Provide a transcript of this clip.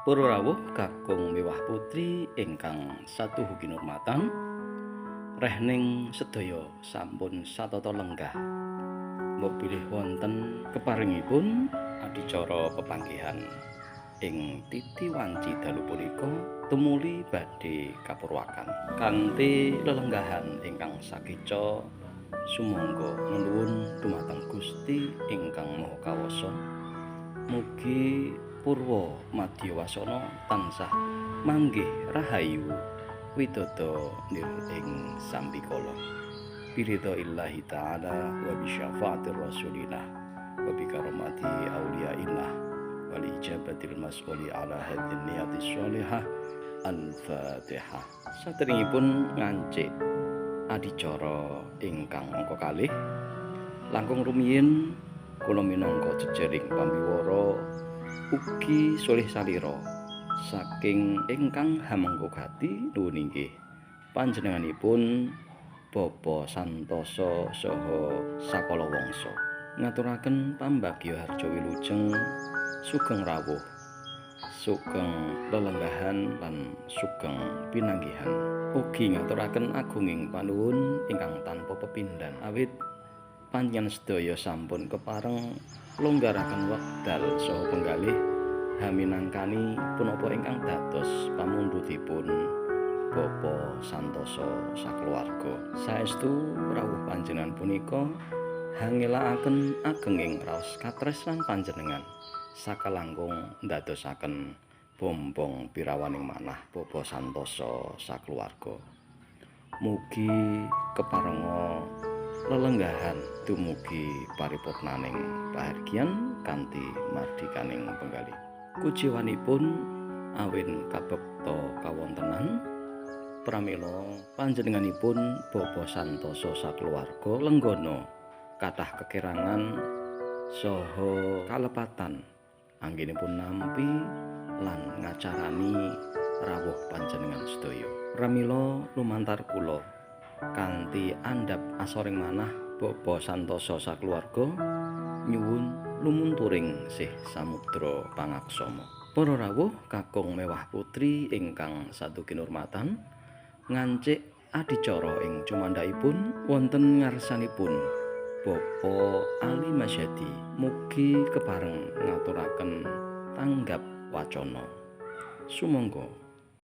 Para rawuh kakung mewah putri ingkang satuhu kinurmatan, rehning sedaya sampun satata lenggah. Mbok bilih wonten keparengipun adicara pepanggihan ing titi wanci dalu punika tumuli badhe kapurwakan. Kanthi lelenggahan ingkang sakeca sumangga nuwun dumateng Gusti ingkang Maha Kawasa. Mugi purwa madya wasana tansah manggih rahayu widodo nir ing sambikala. Biridha illahi ta'ala wa bi syafaatir rasulillah wa bi karamati auliyaillah wal ijabatil mas'uli ala hadin niyati sholihah. Al-Fatihah. Saderengipun ngancik adicara ingkang angka kalih, langkung rumiyin kula minangka jejering pambiwara ugi solih salira saking ingkang hamengku gati nuwun inggih panjenenganipun Bapak Santoso saha sakala wangsa ngaturaken pambagya harja wilujeng sugeng rawuh, sugeng lelenggahan lan sugeng pinanggihan. Ugi ngaturaken agunging panuwun ingkang tanpa pepindhan awit panjenengan sedaya sampun kepareng longgaraken wekdal saha penggalih haminangkani punapa ingkang dados pamundhutipun Bapak Santoso sakeluarga. Saestu rawuh panjenengan punika hangelakaken agenging raos katresnan panjenengan sakalangkung ndadosaken bombong pirawaning manah Bapak Santoso sakeluarga. Mugi keparenga lelenggahan dumugi paripurnaning pahargyan kanthi mardikaning penggalih. Kuciwanipun awin kabekta kawontenan pramila panjenenganipun Bapak Santoso sakeluarga lenggana kathah kekirangan saha kalepatan anggenipun nampi lan ngacarani rawuh panjenengan sedaya. Pramila lumantar kula kanthi andhap asoring manah Bapak Santoso sakeluarga nyuwun lumunturing sih samudra pangaksama. Para rawuh kakung mewah putri ingkang satu kinurmatan, ngancik adicara ing cumandhakipun wonten ngarsanipun Bapak Ali Masyadi mugi kepareng ngaturaken tanggap wacana. Sumangga.